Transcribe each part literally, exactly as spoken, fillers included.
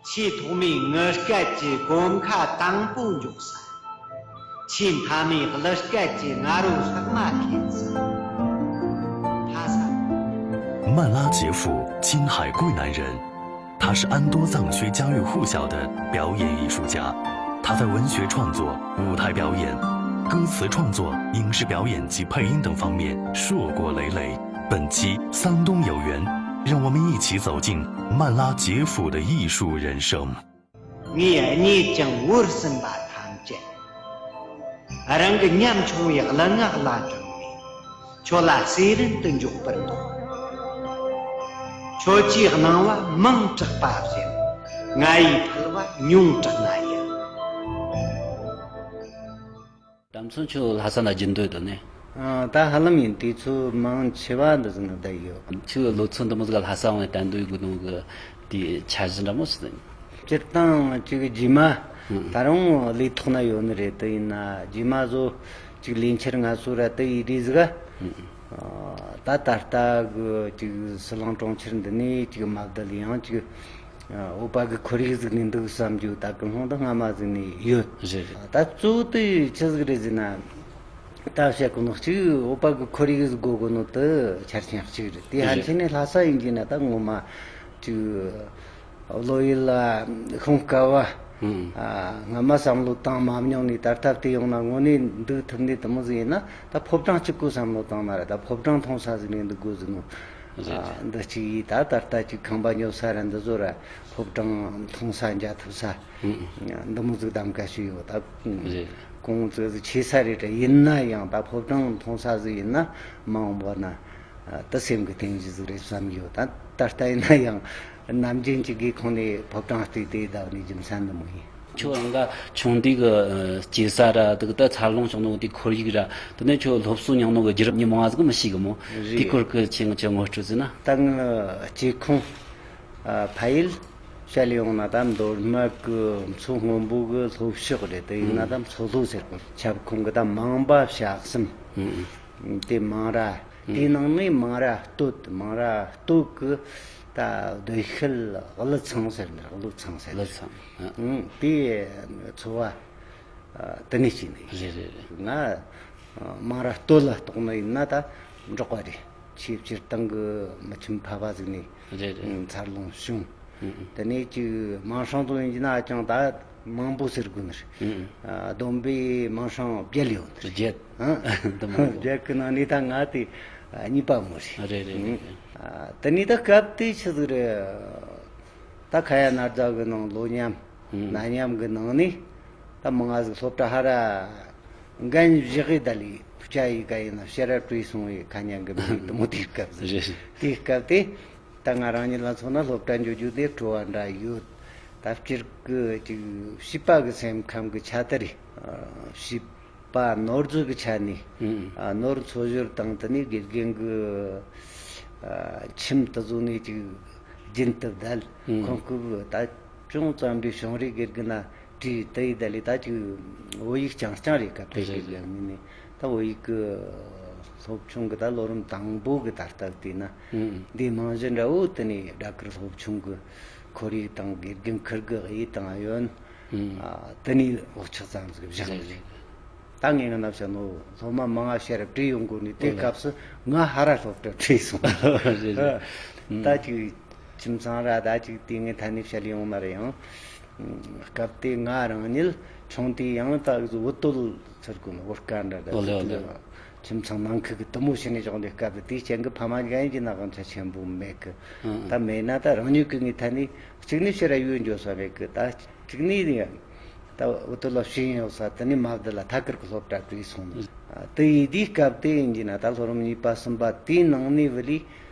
ཆེས་ཐོག་མའི་ངུ་སྐད་ཀྱི་གོམ་ཁ་དང་པོ་འཇོག་ས། ཆེས་མཐའ་མའི་གླུ་སྐད་ཀྱི་ང་རོ་ལྷག་མ་འཐེན་ས། ལྷ་ས། 曼拉杰夫，青海贵南人，他是安多藏区嘉峪护校的表演艺术家。他在文学创作、舞台表演、歌词创作、影视表演及配音等方面硕果累累。本期《桑东有缘》，让我们一起走进曼拉杰夫的艺术人生。 ངས་རྙེད་ཅིང་བོར་ཟིན་པ་ཐམས་ཅད། རང་གི་ཉམ་ཆུང་བའི་གླུ་ངག་ལ་དྲངས་ནས། ཁྱོད་ལ་གསོས་རིན་དུ་འཇོག་པར་འདོད། ཁྱོད་ཀྱི་སྣང་བ་མང་དྲགས་པ་བཞིན། ང་ཡི་ཕུལ་བ་ཉུང་དྲགས་ན་ཡང་། དམ་ཚོ་ཁྱོད་ལྷ་ས་ན་རྒྱུན་སྡོད་དོ་ནས། ཨ། ད་ཧ་ལམ་ཡིན། དུས་ཚོད་མང་ཆེ་བ་འདི་ཟིན་ན་བསྡད་ཡོད། ཁྱོད་ལོ་ཚོད་འདི་མོ་ཟིག་ལྷ་ས་འོང་བའི་གཏན་སྡོད་དགོས་ནོ་གི་དེའི་འཆར་གཞི་འདྲ་མོ་ཟིག་ཡིན། སྤྱིར་བཏང་ཅིག་རྗེས་མ། ཨང་། ད་རུང་ལས་ཐོག་ན་ཡོད་ནི་རེད། དེ་ཡིན་ན་རྗེས་མ་བཟོ་ཅིག་ལས་འཆར་ང་ཚོ་ར་དེ་ཡི་རེད་ཟིག་ག་ཨང་། ཨ། ད་ད་ལྟ་གི་ཅིག་ཟི་ལིང་གྲོང་ཁྱེར་འདི་ནས་ཅིག་མ་བསྡད་ཡང་ཅིག་ཨ། བོད་པ་གི་ཁོར་ཡུག་ཟིག་ནས་འདུག་བསམ་རྒྱུ་ད་ཀུན་སློང་ད་སྔ་མ་ཟིག་ནས་ཡོད། རེད་རེད། ད་གཙོ་བོ་དེ་ཆི་ཟིག་རེད་ཟེར་ན། ད་བཤད་གོ་ནོ་གཅིག་བོད་པ་གི་ཁོར་ཡུག་ཟིག་དགོས་གོ་ནོ་དེ་ཆ་རྐྱེན་གཅིག་རེད། དེ་ཧན་ཆེ་ནས་ལྷ་ས་ཡིན་གྱི་ན་ད་ངོ་མ་ཅིག་བློ་ཡུལ་ལ་ཤོང་དཀའ་བ། ཨང་། ཨ། སྔ་མ་བསམ་བློ་བཏང་མ་མྱོང་ནས་ད་ལྟ་དེ་ཡོང་ན་དངོས་གནས་འདུག་ཐུབ་ནས་དེ་མོ་ཟིག་ཡིན་ན། ད་ཕོ་བྲང་གཅིག་གོ་བསམ་བློ་བཏང་ན་ར། ད་ཕོ་བྲང་མཐོང་ས་ཟིག་ནས་འདུག་དགོས་ཟིག་ནོ། རེད། ཨ། འདི་གཅིག་ཡིན། ད་ད་ལྟ་ཅིག་ཁང་པ་ཉོ་ས་ར་འདི་ཚོ་ར་ཕོ་བྲང་མཐོང་ས་མཇལ་ཐུབ་ས། ཨང་། འདི་མོ་ཟིག་གདམ་ག་ཞུས་ཡོད། ད། རེད། གོང་ཚོད་ཟིག་ཆེ་ས་རེད་དྲ། ཡིན་ན་ཡང་ད་ཕོ་བྲང་མཐོང་ས་ཟིག་ཡིན་ན་མ་འོངས་པ་ན། ཨ། ད་སེམས་ཀྱི་རྟེན་གཞི་ཟིག་རེད་བསམ་ཡོད། ད་ད་ལྟ་ཡིན་ན་ཡང་ནམ་རྒྱུན་གྱི་སྒེའུ་ཁུང་ནས་ཕོ་བྲང་བལྟས་ཏེ་བསྡད་ནས་རྒྱུ་མཚན་འདི་མོ་ཡིན། ཁྱོད་རང་ག་ཆུང་དུས་ཀྱི་སྐྱེས་ས་ར། དེ་གི་ད་འཚར་ལོངས་བྱུང་ནོ་དེ་ཁོར་ཡུག་ར། དེ་ནས་ཁྱོད་སློབ་གསོ་མྱངས་ནོ་གི་རྒྱུད་རབས་མི་མང་ཟིག་མི་ཤེས་གི་མོ། རེད། དེའི་སྐོར་གི་ཆེད་ང་ཁྱོད་ངོ་སྤྲོད་ཟིན་ན། ད་ངི་སྐྱེ་ཁུངས། ཨ། ཕ་ཡུལ་བཤད་ཡོང་ན་ད་མདོ་སྨད་གི་མཚོ་སྔོན་པོ་གི་ལྷོ་ཕྱོགས་རེད། དེ་ཡིན་ན་ད་མཚོ་ལྷོ་ཟེར་གོ། ཁྱབ་ཁོངས་གི་ད་མང་པ་བྱ་གསུམ། དེ་མང་ར། དེའི་ནང་ནས་མང་ར་སྟོད། མང་ར་སྟོད་གི་ད་སྡེ་ཤུལ་ཀླུ་ཚང་ཟེར་ནི། ཀླུ་ཚང་ཟེར། ཀླུ་ཚང་། ཨ། ཨང་། དེའི་ཚོ་བ། ཨ། དེ་ནས་སྐྱེས་ནི་རེད། རེད་རེད། ང་། ཨ། མང་ར་སྟོད་ལ་གཏོགས་ནི་ཡིན་ན་ད་འབྲོག་པ་རེད། ཆེས་སྤྱིར་བཏང་གི་མི་ཁྱིམ་ཕ་བ་ཟིག་ནས། རེད་རེད། ཨང་། འཚར་ལོངས་བྱུང་། ཨང་། དེ་ནས་ཅིག་མིང་སྲིང་དུ་ཡིན་གྱི་ན་ཅང་ད་མང་པོ་ཟེར་དགོས་ནི་རེད། ཨང་། ཨ། བསྡོམས་པས་མིང་སྲིང་བརྒྱད་ཡོད་ནི་རེད། བརྒྱད། ཨང་། འདི་མང་པོ། བརྒྱད་གི་ནང་ནས་ད་ང་དེ་གཉིས་པ་མོ་རེད། རེད་རེད་རེད། ཨང་། ཨ། དེ་ནས་ད་སྐབས་དེ་ཆི་ཟིག་རེད། ད་ཁ་ཡ་ན་རྫ་གི་ནང་ལོ་མཉམ། ཨང་། ན་མཉམ་གི་ནང་ནས་ད་མང་ང་ཟིག་སློབ་གྲྭ་ཧ་ར་འགན་བཞེས་གི་ད་ལི་ཕུ་ཅ་ཡི་ག་ཡིན་ན་ཕྱིར་ར་བྲོས་སོང་བའི་ཁ་ཉན་གི་མི་དེ་མོ། དེའི་སྐབས་སུ། རེད། དེའི་སྐབས་དེ་ད་ང་རང་ཉིད་ལ་མཚོན་ན་སློབ་གྲྭ་འགྱོ་རྒྱུ་དེ་སྤྲོ་བ་འདྲ་ཡོད། ད་སྤྱིར་གི་ཅིག་བྱིས་པ་གི་སེམས་ཁམས་གི་ཆ་དེ་རེད། བྱིས་པ་ནོར་རྫི་གི་ཆ་ནས། ཨང་། ཨ། ནོར་འཚོ་བཞུར་དང་དེ་ནས་དགེ་རྒན་གི། ཨ། ཁྱིམ་དེ་ཚོ་ནས་ཅིག་རྒྱུན་དུ་བསྡད། ཨང་། ཁོང་གི་ད་ཅུང་ཙམ་རེ་བྱུང་རེ་དགེ་རྒན་ན་བྲིས། དེ་ཡི་ད་ལས་ད་ཅིག་བོད་ཡིག་རྐྱང་རྐྱང་རེད། སྐབས་དེ། རེད་རེད། དགེ་རྒན་ནས་ད་བོད་ཡིག་གི་སློབ་ཆུང་གི་ད་ལོ་རིམ་དང་པོ་གི་ད་ལྟ་བལྟས་ན། ཨང་། འདི་རྨང་གཞི་འདྲ་བོ་དེ་ནས་སྦྲ་གུར་སློབ་ཆུང་གི་ཁོར་ཡུག་དང་དགེ་རྒན་ཁིར་གི་དབྱེ་དང་གཡོན། ཨང་། ཨ། དེ་ནས་འུ་ཅག་ཙམ་ཟིག་བཞག་ནས། རེད་རེད། ད་ངས་ང་ནམ་བཤད་ནོ་སློབ་མ་མང་ང་ཕྱིར་ར་བྲོས་ཡོང་གོ་ནི། དེ། ཨོ་ལེ། སྐབས་སུ་ང་ཧ་ར་སློབ་གྲྭ་བྲོས་སོང་། རེད་རེད། ཨ། ཨང་། ད་ཅིག་ཁྱིམ་ཚང་ར་ད་ཅིག་དེ་ངས་ཐ་ནས་བཤད་ཡོང་ན་ར་ཡང་། ཨང་། སྐབས་དེ་ང་རང་ཉིད་ཆུང་དུས་ཡང་ད་བུ་སྟོད་ཚུར་གོ་ནི་བོད་སྐད་འདྲ་ད། ཨོ་ལེ། ཨོ་ལེ། ཁྱིམ་ཚང་ནང་ཁུལ་གི་དེ་མོ་བྱས་ནས་བཞག་འདི་སྐབས་དེ་ཅན་གི་ཕ་མ་གཞན་གྱི་ན་དབང་ཆ་ཆེན་པོ་མེད་གི། ཨང་། ད་མེད་ན་ད་རང་ཉིད་ཀྱི་ངའི་ཐད་ནས་གཅིག་ནས་ཕྱིར་ར་ཡུལ་འགྱོ་ས་མེད་གི། ད་གཅིག་ནས་ནི་ད་འུ་ཐུ་ལ་ཤེས་ཡོད་ས་དེ་ནས་མ་བསྡད་ལ་ཐད་ཀར་གི་སློབ་གྲྭ་བྲོས་སོང་ནི། ཨ། དེ་ཡི་དུས་སྐབས་དེ་ཡིན་གྱི་ན་ད་སློབ་རིམ་གཉིས་པ་གསུམ་པ་དེའི་ནང་ནས་བུ་ལི།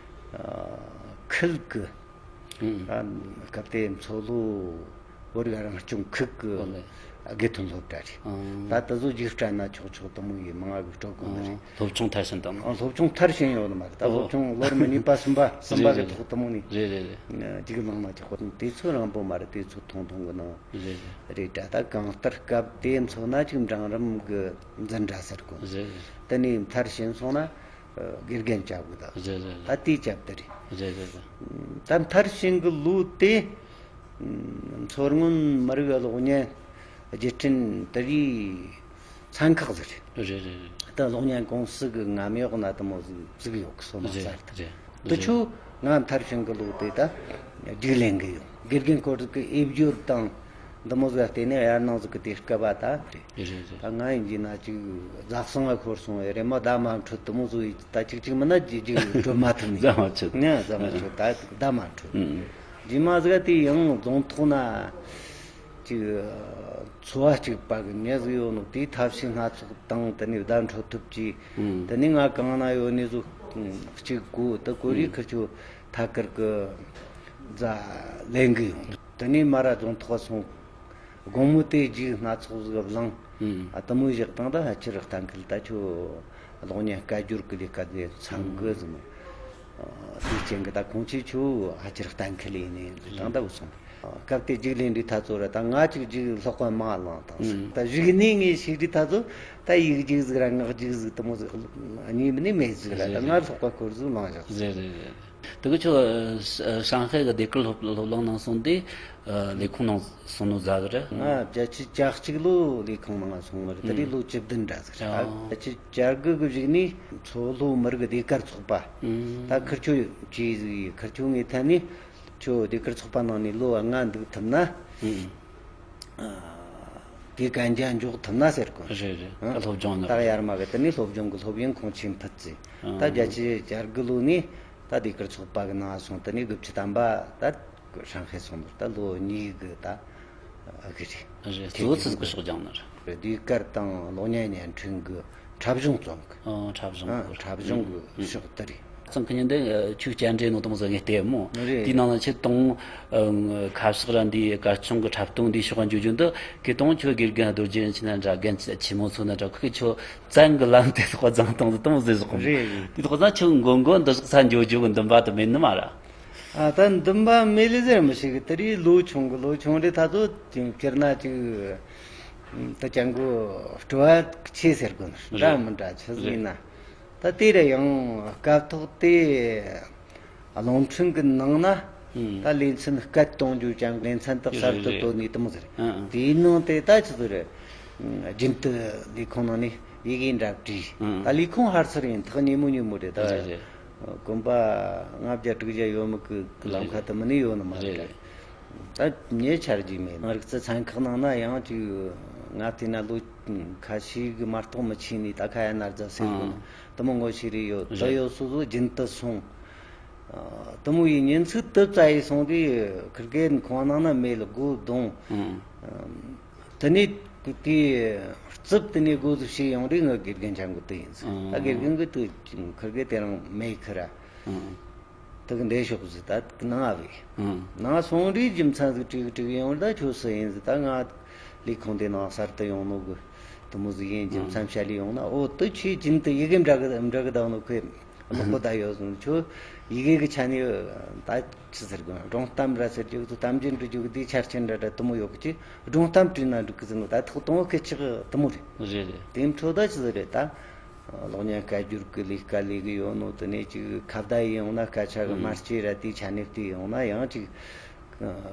ཨ། ཁུལ་གི། ཨང་། ཨ། སྐབས་དེ་མཚོ་ལྷོ་བོད་རིགས་རང་སྐྱོང་ཁུལ་གི། ཨོ་ལེ། དགེ་ཐོན་སློབ་གྲྭ་རེད། ཨང་། ད་དེ་ཚོ་རྒྱུགས་སྤྲད་ན་ཆོག་ཆོག་དེ་མོ་ཡི་མང་ང་གི་སྤྲོད་གོ་ནི་རེད། ཨང་། སློབ་ཆུང་མཐར་ཕྱིན་དང་། ཨང་། སློབ་ཆུང་མཐར་ཕྱིན་ཡོད་ནི་མ་རེད། ད། ཨོ། སློབ་ཆུང་ལོ་རིམ་གཉིས་པ་གསུམ་པ་གསུམ་པ་རེད་གི་རེད། ཐོག་དེ་མོ་ནས། རེད་རེད་རེད། ཨ། རྒྱུགས་བླངས་ན་ཆོག་གོ། དེ་ཚོ་རིང་པོ་མ་རེད། དེ་ཚོ་ཐུང་ཐུང་གི་ནང་། རེད་རེད། རེད་དྲ། ད་གང་ལྟར་སྐབས་དེ་མཚོན་ན་ཅིག་འབྲིང་རིམ་གི་འཛིན་གྲྭ་ཟེར་གོ། རེད་རེད། དེ་ནས་མཐར་ཕྱིན་སོང་ན། ཨ། དགེ་རྒན་བྱ་དགོས་ད། རེད་རེད་རེད། ད་དེའི་སྐབས་དེ་རེད། རེད་རེད་རེད། ད་མཐར་ཕྱིན་གི་ལོ་དེ། ཨ། མཚོ་སྔོན་མི་རིགས་གློག་བརྙན་བརྒྱུད་འཕྲིན་དེ་རིགས་ཚན་ཁག་ཟིག་རེད། རེད་རེད་རེད། ད་གློག་བརྙན་ཀུང་སི་གི་ངམ་ཡོག་ན་དེ་མོ་ཟིག་བཙུགས་ཡོད་གི། སོ་མ་རེད་ཟེར་ཏེ། རེད། དེ་རེད། ཆོ་ང་མཐར་ཕྱིན་གི་ལོ་དེ་ད་རྒྱུགས་ལེན་གི་ཡོད། དགེ་རྒན་སྐོར་གི་ཨེ་བརྗོད་དང་འདི་མོ་ཟིག་བལྟས་ནས་ཡར་ནང་ཟིག་གི་དེ་སྐབས་པ་ད་རེད། རེད་རེད། ད་ང་ཡིན་གྱི་ན་ཅིག་རྫ་སང་ང་ཤོར་སོང་བས་རེད་མ། ད་མ་འཕྲོད་དེ་མོ་ཟིག་ཡིན། ད་ཅིག་ཅིག་མིན་ན་ཅིག་ཅིག་འཕྲོད་མ་ཐུབ་ནས། རྫ་མ་འཕྲོད། ང་རྫ་མ་འཕྲོད། ད་ད་མ་འཕྲོད། ཨུ། རྗེས་མ་ཟིག་དེ་ཡང་རྫོང་ཐོག་ན་ཅིག་ཚོ་བ་གཅིག་པ་གི་མྱི་ཟིག་ཡོད་ནོ། དེའི་ཐབས་ཤེས་སྣ་ཚོགས་དང་དེ་ནས་བརྡ་འཕྲོད་ཐུབ་ཀྱི། ཨུ། དེ་ནས་ང་གང་ན་ཡོད་ནི་ཟིག་གཅིག་གོ། དེ་གོ་རིགས་ཁི་ཆོ་ཐད་ཀར་གི་རྫ་ལེན་གི་ཡོང་། དེ་ནས་མ་ར་རྫོང་ཐོག་སོང་། དགོང་མོ་དེ་རྒྱུགས་སྣ་ཚོགས་ཟིག་བླངས། ཨུ། ཨ་དེ་མོ་བཞག་སྟངས་ད་ཕལ་ཆེར་གཏན་འཁེལ། ད་ཁྱོད་གློག་བརྙན་སྐད་སྒྱུར་གི་ལས་ཀ་དེ་འཚམ་གི་ཟིན། ཨ་དེའི་རྐྱེན་གི་ད་ཁོང་ཆོས་ཁྱོད་ཕལ་ཆེར་གཏན་འཁེལ་ཡིན་ནས་ཟིན་སྟངས་ད་བུད་སོང་། སྐབས་དེ་རྒྱུགས་ལེན་དུས་ད་ཚོ་ར་ད་ང་ཅིག་རྒྱུགས་ལྷག་པ་མ་བླངས་དང་ཟིན། ཨུ། ད་གཞུག་ནས་ངས་ཤེས་དུས་ད་ཚོ་ད་ཡིག་རྒྱུགས་ཟིག་ར་ངག་རྒྱུགས་ཟིག་དེ་མོ་ཟིག་གཉིས་མིན་ནས་མེད་ཟིག་ར། ད་ང་ལྷག་པ་སྐོར་ཟིག་བླངས་བཞག་ཟིན། རེད་རེད་རེད། དེ་གི་ཁྱོད་ཨ་ཧྲང་ཧའེ་གི་ཟློས་གར་སློབ་སློབ་གླིང་ནང་སོང་དུས་ཨ་ལས་ཁུངས་ནང་སོང་ནོ་ཟ་གི་རེད། ང་བརྒྱད་ཅུ་གྱ་གཅིག་ལོ་ལས་ཁུངས་ནང་སོང་བ་རེད། དེ་རིང་ལོ་བཅུ་བདུན་འདྲ་ཟིག་རེད། ཨ། བརྒྱད་ཅུ་གྱ་དགུ་གི་གཞུག་ནས་མཚོ་ལྷོ་མི་རིགས་ཟློས་གར་ཚོགས་པ། ཨ། ད་ཁིར་ཆོ་ཅི་ཟིག་ཡིན། ཁིར་ཆོ་ངའི་ཐད་ནས་ཁྱོད་ཟློས་གར་ཚོགས་པ་ནང་ནས་ལོ་ལྔ་འདུག་ཐུབ་ན། ཨ། དེ་གན་རྒྱ་འཇོག་ཐུབ་ན་ཟེར་གོ། རེད་རེད། ཨ། ད་སློབ་སྦྱོང་ནང་ད་ཡར་མ་གི་དེ་ནས་སློབ་སྦྱོང་གི་སློབ་ཡོན་ཁོང་ཆེད་ཕུད་ཚེ། ཨ། ད་བརྒྱད་ཅུ་གྱ་དགུ་ལོ་ནས་ད་ཟློས་གར་ཚོགས་པ་གི་ནང་སོང་། དེ་ནས་དགུ་བཅུ་ཐམ་པ་ད་ཧྲང་ཧའེ་སོང་ནོ་ད་ལོ་གཉིས་གི་ད་ཨ་གི་རེད། རེད། གཙོ་བོ་ཆི་ཟིག་གི་ཕྱོགས་སྦྱངས་ནི་རེད། ཟློས་གར་དང་གློག་བརྙན་བརྙན་འཕྲིན་གི་འཁྲབ་གཞུང་བཙོང་གི། ཨ། འཁྲབ་གཞུང་ཨ། གི། འཁྲབ་གཞུང་གི་ཨ། ཕྱོགས་དེ་རེད། ཚང་ཁ་ཉིན་དེ་ཆུ་བཅད་འདྲེ་ནོ་དང་ཟེར་ངས་བལྟས་མོ། རེད། དེའི་ནང་ལ་ཆེད་དུང་ཁ་ཕྱག་ར་འདི་གར་ཆུང་གི་འཁྲབ་སྟོན་འདི་ཕྱོགས་འཇུག་རྒྱུ་འདི་གི་དུང་ཁྱོད་དགེ་རྒན་རྡོ་རྗེ་རིན་ཆེན་འདྲ་རྒན་ཆེན་མོ་ཚོ་ན་འདྲ་ཁོ་གི་ཁྱོད་བཙན་གི་ལམ་དེ་ཐོག་བརྫངས་བཏང་ཟིག་དང་ཟེར་ཟོག་གོ། རེད་རེད། དེ་ཐོག་ན་ཁྱོད་མགོ་མགོ་འདི་ཟོག་ས་འཇོག་རྒྱུ་གི་འདུན་པ་དེ་མེད་ནི་མ་ར། ཨ། ད་འདུན་པ་མེད་ལེ་ཟེར་མི་ཤེས་གི། དེ་རིང་ལོ་ཆུང་གི། ལོ་ཆུང་རེད། ད་ཚོ་ཅིག་སྤྱིར་ན་ཅིག་ད་ཅང་གོ་སྤྲོ་བ་ཆེ་ཟེར་དགོས་ན་འདྲ་མི་འདྲ་ཆི་ཟིག་ཡིན་ན། ད་དེ་ར་ཡང་སྐབས་ཐོག་དེ་རླུང་འཕྲིན་གི་ནང་ན་ད་ལེ་ཚན་སྐད་གཏོང་རྒྱུ་ཅང་ལེ་ཚན་དག་གསར་དུ་བཏོད་ནས་དེ་མོ་ཟེར། དེའི་ནང་དེ་ད་ཆི་ཟིག་རེད། རྒྱུན་དུ་ལས་ཁུངས་ནང་ནས་ཡི་གེ་འདྲ་བྲིས། ད་ལས་ཁུངས་ཧར་ཚུར་ཡིན་ཐག་ཉེ་མོ་ཉེ་མོ་རེད་ད། གོམ་པ་ལྔ་བརྒྱ་དྲུག་བརྒྱ་ཡོད་མི་གི་ལམ་ཁ་དུ་མི་ནི་ཡོད་ནི་མ་རེད། ད་ངས་ཆ་རྒྱུས་མེད། ང་རིག་རྩལ་ཚན་ཁག་ནང་ན་ཡང་ཅིག་ང་བལྟས་ན་ལོ་ཁ་ཤས་གི་མ་གཏོགས་མི་ཆེ་ནི་ད་ཁ་ཡ་ན་རྫ་ཟེར་གོ་ནི་དུ་མོ་ངོ་ཤེས་རེ་ཡོད། དུ་ཡོད་སོ་སོ་རྒྱུན་དུ་སོང་། དུ་མོ་ཡི་ཉིན་ཚིག་དུ་བཙའ་ཡི་སོང་དུས་ཁིར་གེ་ཁོང་ནང་ན་མེད་ལ་སྒོ་རྡུང་། དེ་ནས་དེའི་རྩིབ་དེ་ནས་སྒོ་ཟིག་ཕྱེ་ཡོང་དུས་ང་དགེ་རྒན་ཆང་གི་དུ་ཡིན་ཟིག་ད་དགེ་རྒན་གི་དུ་ཁིར་གེ་དེ་རང་མེད་ཁི་ར། དེ་གི་འདས་ཤོག་ཟིག་ད་ནང་ཨ་བས། ནང་སོང་རིས་རྒྱུ་མཚན་ཟིག་དྲིས་དྲིས་ཡོང་ད་ཁྱོད་སུ་ཡིན་ཟིག་ད་ང་ལས་ཁུངས་དེ་ནང་གསར་དུ་ཡོང་ནོ་གི་དུ་མོ་ཟིག་ཡིན། རྒྱུ་མཚན་བཤད་ལས་ཡོང་ན། འོ་དུ་ཆེས་རྒྱུན་དུ་ཡི་གེ་འདྲ་གི་འདྲ་གི་བཏང་ནོ་ཁོས་ལོག་པོ་ད་ཡོད་ཟིག་ཁྱོད་ཡི་གེ་གི་ཆ་ནས་ད་ཆི་ཟེར་དགོས། སྒྲུང་གཏམ་ར་ཟེར་རྒྱུ་གི་དུ་གཏམ་རྒྱུད་འབྲི་རྒྱུ་གི་དེའི་ཆ་རྐྱེན་འདྲ་འདྲ་དུ་མོ་ཡོད་གི་ཅི། སྒྲུང་གཏམ་བྲིས་ན་འགྲིག་གི་ཟེར་ནོ་ད་ཐོག་དང་བོ་སྐད་ཆག་དུ་མོ་རེད། རེད་རེད། དེ་འཕྲོ་ད་ཆི་ཟིག་རེད་ད། གློག་བརྙན་སྐད་སྒྱུར་གི་ལས་ཀ་ལས་གི་ཡོད་ནོ་དེ་ནས་ཅིག་ཁ་བརྡ་ཡིན་ཡོང་ན་སྐད་ཆ་གི་དམར་སྐྱེ་ར་དེའི་ཆ་ནས་བལྟས་ཡོང་ན་ཡང་ཅིག་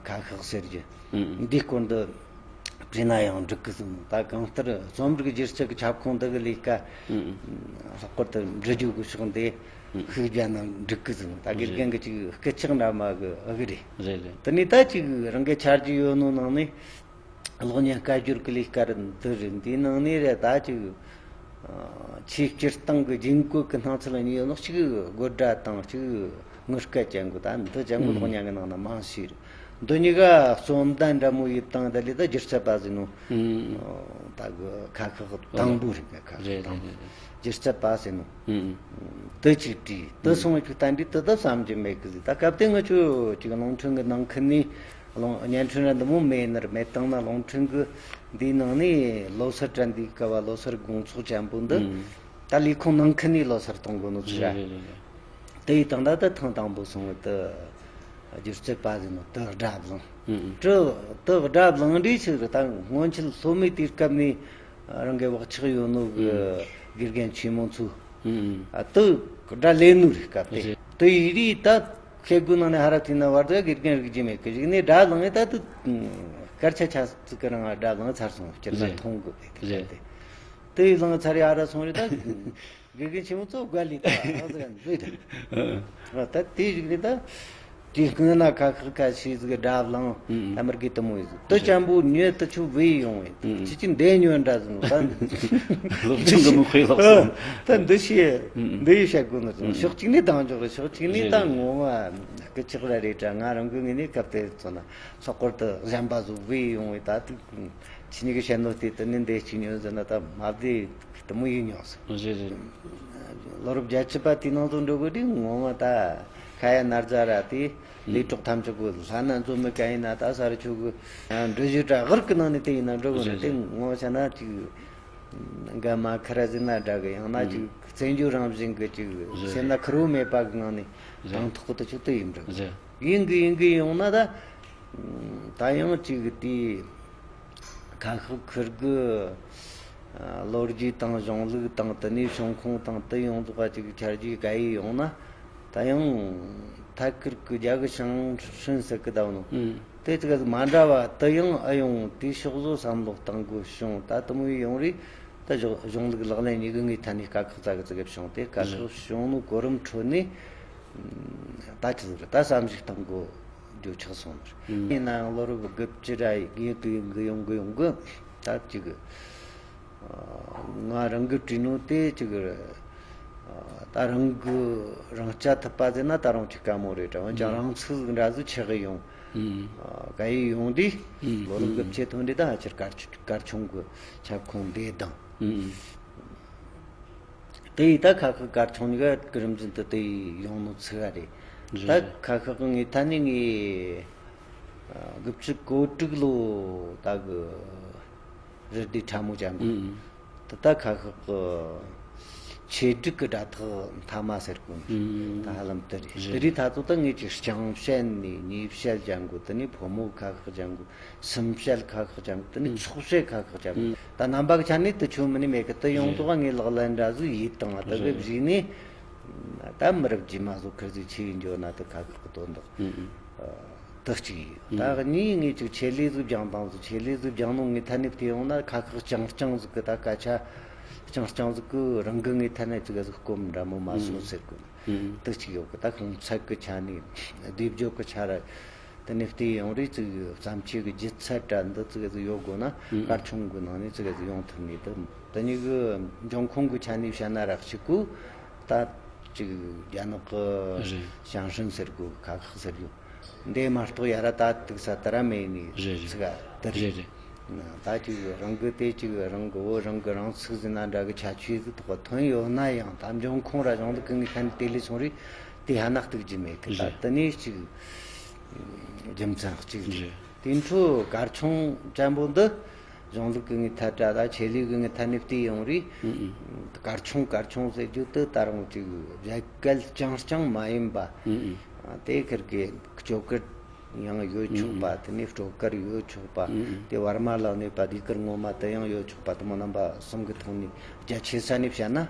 ཁ་ཤགས་ཟེར་རྒྱུ། འདིའི་སྐོར་འདི་བྲིས་ན་ཡང་འགྲིག་གི་ཟིན། ད་གང་ལྟར་རྩོམ་རིག་སྒྱུ་རྩལ་གི་ཁྱབ་ཁོངས་འདི་གི་ལས་ཀ་ལྷག་པར་དུ་འབྲི་རྒྱུ་གི་ཕྱོགས་འདི་ཤུགས་རྒྱག་ན་འགྲིག་གི་ཟིན། ད་དགེ་རྒན་གི་ཅིག་སྐད་ཆག་འདྲ་མ་གི་ཨ་གི་རེད། རེད་རེད། དེ་ནས་ད་ཅིག་རང་གི་ཆ་རྒྱུས་ཡོད་ནོ་ནང་ནས། གློག་བརྙན་སྐད་སྒྱུར་གི་ལས་ཀ་རེད། འདི་རེད། འདིའི་ནང་ནས་རེད་ད་ཅིག་ཆེས་སྤྱིར་བཏང་གི་རྒྱུན་བཀོལ་གི་སྣང་ཚུལ་གཉིས་ཡོད་ནོ། གཅིག་དགོད་སྒྲ་དང་གཅིག་ངུ་སྐད་ཅན་གོ། ད་འདི་ཅན་གོ་གློག་བརྙན་གི་ནང་ན་མང་ཤོས་རེད། འདི་གཉིས་ཀ་རྩོམ་ད་འདྲ་མོ་ཡིབ་དང་ད་ལས་ད་སྒྱུ་རྩལ་པ་ཟིན་ནོ། ད་གི་ཁ་ཁག་དང་པོ་རེད། ཁ་ཁག་དང་པོ་སྒྱུ་རྩལ་པ་ཟིན་ནོ། དེ་ཅིག་བྲིས་དེ་སོང་བའི་ཅིག་ད་འདི་དེ་ད་བསམ་རྒྱུ་མེད་གི་ཟིག་ད་སྐབས་དེ་ང་ཆོ་ཅིག་རླུང་འཕྲིན་གི་ནང་ཁུལ་ནས། གློག་བརྙན་འཕྲིན་ར་འདི་མོ་མེད་ནི་ར། མེད་བཏང་ན་རླུང་འཕྲིན་གི་འདིའི་ནང་ནས་ལོ་སར་དྲན་འདིའི་སྐབས་བ་ལོ་སར་དགོང་ཚོགས་ཆེན་པོ་འདི་ད་ལས་ཁུངས་ནང་ཁུལ་ནས་ལོ་སར་གཏོང་དགོས་ནོ་ཚོ་ར། རེད་རེད་རེད། དེ་ཡི་དང་ད་ད་ཐེངས་དང་པོ་སོང་བ་དུ་སྒྱུ་རྩལ་པ་ཟིན་ནོ་དུ་སྒྲ་བླངས། དུ་དུ་སྒྲ་བླངས་འདྲི་ཆི་རེད། ད་སྔོན་ཆད་སློབ་མའི་དུས་སྐབས་ནས་རང་གི་བག་ཆགས་ཡོད་ནོ་གི་དགེ་རྒན་ཆེན་མོ་ཚོ་དུ་སྒྲ་ལེན་ནོ་རེད། སྐབས་དེ་དུ་ཡི་རིགས་ད། ཁེ་དགུ་ནང་ནས་ཧ་ར་ཐིག་ན་བར་དུ་དགེ་རྒན་རིག་རྒྱུ་མེད་གི་གཞུག་ནས་སྒྲ་བླངས་ད་དུ་སྐར་ཆ་ཆ་ཙི་གི་རིང་སྒྲ་བླངས་ཚར་སོང་། སྤྱིར་ན་རེད། མཐོང་དགོས་པས་རེད། དེ་དེ་བླངས་ཚར་ཡ་ཧ་ར་སོང་རེད་ད། དགེ་རྒན་ཆེན་མོ་ཚོ་དགའ་ལས་ད་ཨ་ཟེར་འདོད་ད། ད་དེ་གཞུག་ནས་ད་དེ་སྔོན་ན་ཁ་ཤགས་ཁ་ཤས་ཟིག་སྒྲ་བླངས་ད་མི་དགེ་དུ་མོ་ཡིན་ཟིག་དུ་ཅམ་པོ་ཉོས་དུ་ཆུ་བུད་ཡོང་བས་ཁྱི་ཁྱི་འདས་ཉོ་འདྲ་ཟིག་ད། སློབ་ཆུང་གི་མི་དཔེ་ལོག་སོང་། ད་འདི་བཤད་འདི་ཡི་བཤད་དགོས་ནི་ཟིག་ཕྱོགས་གཅིག་ནས་དང་འཇོག་རེད། ཕྱོགས་གཅིག་ནས་ད་ངོ་མ་སྐུ་ཆག་ར་རེད་དྲ། ང་རང་གི་ངོས་ནས་སྐབས་དེ་ཚོ་ན་ལྷག་པར་དུ་གཞན་པ་ཟིག་བུད་ཡོང་བས་ད་དུ་ཁྱི་གཉིས་ཀྱི་བཤད་ནོ་དེ་དུ་ནི་འདས་གཅིག་ཉོ་ཟེར་ན་ད་མ་བདེ་དུ་མོ་ཡིན་མྱོང་ཟིག་རེད་རེད། ལོ་རབས་བརྒྱད་ཅུ་པ་དེའི་ནང་དུ་འགྲོ་དགོས་དུས་ངོ་མ་ད་ཁ་ཡ་ན་རྫ་ར་དེ་ལས་གྲོགས་ཐམས་ཅད་གི་ལྷ་ན་འཛོམས་མི་ག་ཡིན་ན་ད་ས་རུ་ཆུ་གི་འགྲུལ་བཞུད་དྲ་གར་གི་ནང་ནས་དེ་ཡིན་ན་འགྲོ་དགོས་ན་དེ་ངོ་ཤ་ན་ཅིག་འགའ་མ་ཁ་ར་ཟིན་ན་འདྲ་གི་ཡང་ན་ཅིག་བཙན་བྱོལ་རང་བཞིན་གི་ཅིག་སེམས་ན་ཁུར་བོ་མེད་པ་གི་ངང་ནས་དང་ཐོག་གི་དུ་ཆུ་དུ་ཡིན་འགྲོ་གི་ཡིན་གི་ཡིན་གི་ཡོང་ན་ད་ད་ཡང་ཅིག་དེ། ཁ་ཤགས་ཁུར་གི་ལོ་རྒྱུས་དང་གཞུང་ལུགས་དང་དེ་ནས་བྱུང་ཁུངས་དང་དེ་ཡོངས་རྫོགས་ཅིག་ཆ་རྒྱུས་ག་ཡི་ཡོང་ན་ད་ཡང་ཐད་ཀར་གི་རྒྱ་གི་ཞང་ཧྲིན་ཟེར་གི་ད་བ་ནོ། དེ་ཅིག་མ་འདྲ་བ་དེ་ཡང་ཨ་ཡོང་དེ་ཕྱོགས་བཟོ་བསམ་བློ་གཏང་དགོས་བྱུང་། ད་དེ་མོ་ཡི་ཡོང་རེད། ད་གཞུང་གཞུང་ལུགས་ལག་ལེན་གཉིས་ཀྱི་ངའི་ཐད་ནས་དཀའ་ཁག་ཙག་གི་ཙི་གེ་བྱུང་སྟེ་དཀའ་ཁག་བྱུང་ནོ་གོ་རིམ་ཁྲོད་ནས། ད་ཅི་ཟེར་ད་བསམ་གཞིག་གཏང་དགོས་རྒྱུ་ཆགས་སོང་ནི་རེད། ཡིན་ནའང་ལོ་རབས་དགུ་བཅུ་ར་ཡི་གི་ཡོང་གི་ཡོང་གི་ཡོང་གི་ད་ཅིག་ང་རང་གི་བྲིས་ནོ་དེ་ཅིག་ད་རང་གི་རང་རྐྱ་ཐུབ་པ་ཟེར་ན་ད་རུང་ཅིག་དཀའ་མོ་རེད་དྲ། འོན་ཀྱང་རང་ཚུགས་འདྲ་ཟིག་ཆགས་གི་ཡོང་ག་ཡི་ཡོང་དུས་ལོ་རབས་དགུ་བཅུ་ཐོན་དུས་ད་ཧ་ཅིར་གར་གར་ཆུང་གི་ཁྱབ་ཁོངས་འདི་དང་། དེ་ཡིས་ད་ཁ་ཁ་གར་ཆུང་གཉིས་ཀ་རིམ་བཞིན་དུ་དེ་ཡིས་ཡོང་ནོ་ཚིག་ག་རེད། ད་ཁ་ཁ་གི་ངའི་ཐ་ནས་ངའི་དགུ་བཅུ་གོ་དྲུག་ལོ་ད་གི་རི་དེ་ཁྲ་མོ་ཅན་པོ་དེ་ད་ཁ་ཁ་གི་ཆེད་སྒྲིག་གི་སྒྲ་ཐག་མཐའ་མ་ཟེར་གོ་ནི་ད་ཧ་ལམ་དེ་རེད། དེ་རིགས་ད་ཚོ་ད་ངས་ཀྱི་རྐྱང་བཤད་ནས་ཉེས་བཤད་ཅན་གོ་དེ་ནས་ཕོ་མོ་ཁ་ཁ་ཅན་གོ་སུམ་བཤད་ཁ་ཁག་ཅན་དེ་ནི་ཚོགས་བཤད་ཁ་ཁག་ཅན་ད་རྣམ་པ་གི་ཆ་ནས་དུ་ཆོས་མི་ནི་མེད་གི་དུ་ཡོང་རྫོགས་ངའི་ལག་ལེན་འདྲ་ཟིག་ཡིད་དང་དུ་གི་བཞིན་ནས་ད་མི་རབས་རྗེས་མ་ཟོ་ཁིར་ཟིག་ཆེ་ཡིན་འཇོག་ན་དུ་ཁ་ཁག་གི་དོན་དག་དུ་གཅིག་ཡིན། ད་གཉིས་ངས་ཅིག་ཆེད་ལས་ཟིག་སྦྱང་དང་ཟིག་ཆེད་ལས་ཟིག་སྦྱང་ནོ་ངའི་ཐ་ནས་དེ་ཡོང་ན་ཁ་ཁག་རྐྱང་རྐྱང་ཟིག་གི་ད་སྐད་ཆ་རྐྱང་རྐྱང་ཟིག་གི་རང་གི་ངའི་ཐ་ནས་ཅིག་ཟིག་སྐོམ་འདྲ་མོ་མ་སོང་ཟེར་གི་དུ་གཅིག་ཡོད་གི་ད་ཁོང་ཚད་གི་ཆ་ནས་སྡེབ་སྦྱོར་གི་ཆ་ར། དེ་ནས་བལྟས་ཡོང་རེས་ཅིག་བརྩམས་ཆོས་ཀྱི་ལྗིད་ཚད་འདྲ་འདི་ཙི་གེ་ཟིག་ཡོད་དགོས་ན་དཀར་ཆུང་གི་ནང་ནས་ཙི་གེ་ཟིག་ཡོང་ཐུབ་ནས་དུ་དེ་གཉིས་ཀྱི་འབྱུང་ཁུངས་ཀྱི་ཆ་ནས་བཤད་ན་རག་ཅིག་གུ་ད་ཅིག་རྒྱ་ནག་གི་ཞང་ཧྲིན་ཟེར་གོ་ཁ་ཁག་ཟེར་གོ་འདི་མ་གཏོགས་ཡ་ར་ད་དུག་ས་དེ་ར་མེད་ནས་ཚིག་ག་དེ་རེད། ད་ཅིག་རང་གི་དེ་ཅིག་རང་གི་བོད་རང་གི་རང་ཚུགས་ཟིན་ན་འདྲ་གི་ཁྱད་ཆོས་ཟིག་ཐོག་ཐོན་ཡོད་ན་ཡང་ད་འབྱུང་ཁུངས་ར་གཞུང་ལུགས་ཀྱི་ངོས་ཐད་ནས་དེ་ལས་སོང་རེས་དེ་ཧ་ན་གཏུག་རྒྱུ་མེད་གི་ད་དེ་ནས་ཅིག་རྒྱུ་མཚན་གཅིག་རེད། དེ་འཕྲོ་གར་ཆུང་ཅན་པོ་འདི་གཞུང་ལུགས་ཀྱི་ངོས་ཐད་དྲ་ད་ཆེད་ལས་ཀྱི་ངོས་ཐད་ནས་བལྟས་ཡོང་རེས་གར་ཆུང་གར་ཆུང་ཟེར་རྒྱུ་དེ་ད་རུང་ཅིག་བཞད་གད་རྐྱང་རྐྱང་མ་ཡིན་པ་དེ་ཁེར་གི་སྐྱོ་གར་ཡང་ཡོད་ཆོག་པ་དེ་ནས་སྤྲོ་གར་ཡོད་ཆོག་པ་དེ་བར་མ་ལ་གནས་པ་ཟློས་གར་ངོ་མ་དེ་ཡང་ཡོད་ཆོག་པ་དེ་མོ་རྣམ་པ་གསུམ་གི་ཐོག་ནས་རྒྱ་ཆེ་ས་ནས་བཤད་ན།